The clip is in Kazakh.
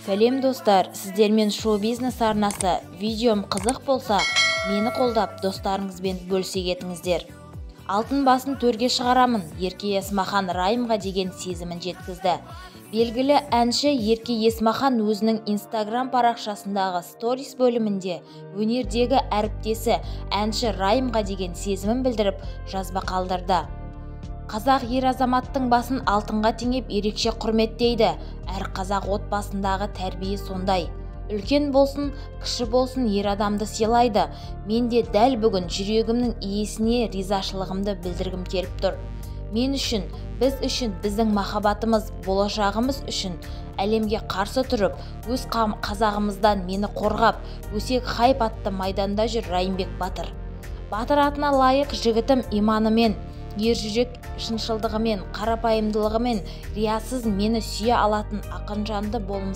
Сәлем, достар! Сіздермен шоу-бизнес арнасы. Видеом қызық болса, мені қолдап, достарыңызбен бөлісе кетіңіздер. Алтын басын төрге шығарамын. Ерке Есмахан Райымға деген сезімін жеткізді. Белгілі әнші Ерке Есмахан өзінің Инстаграм парақшасындағы сторис бөлімінде өнердегі әріптесі, әнші Райымға деген сезімін білдіріп, жазба қалдырды. Қазақ ер азаматтың басын алтынға теңеп, ерекше құрметтейді. Әр қазақ отбасындағы тәрбие сондай. Үлкен болсын, кіші болсын, ер адамды сыйлайды. Мен де дәл бүгін жүрегімнің иесіне ризашылығымды білдіргім келіп тұр. Мен үшін, біз үшін, біздің махаббатымыз, болашағымыз үшін әлемге қарсы тұрып, өз қазағымыздан мені қорғап, өсек хайп атты майданда жүр Райымбек батыр. Батыр атына лайық жігітім иманымен, ержүрек шыншылдығымен, қарапайымдылығымен, риясыз мені сүйе алатын ақынжанды болмысымен.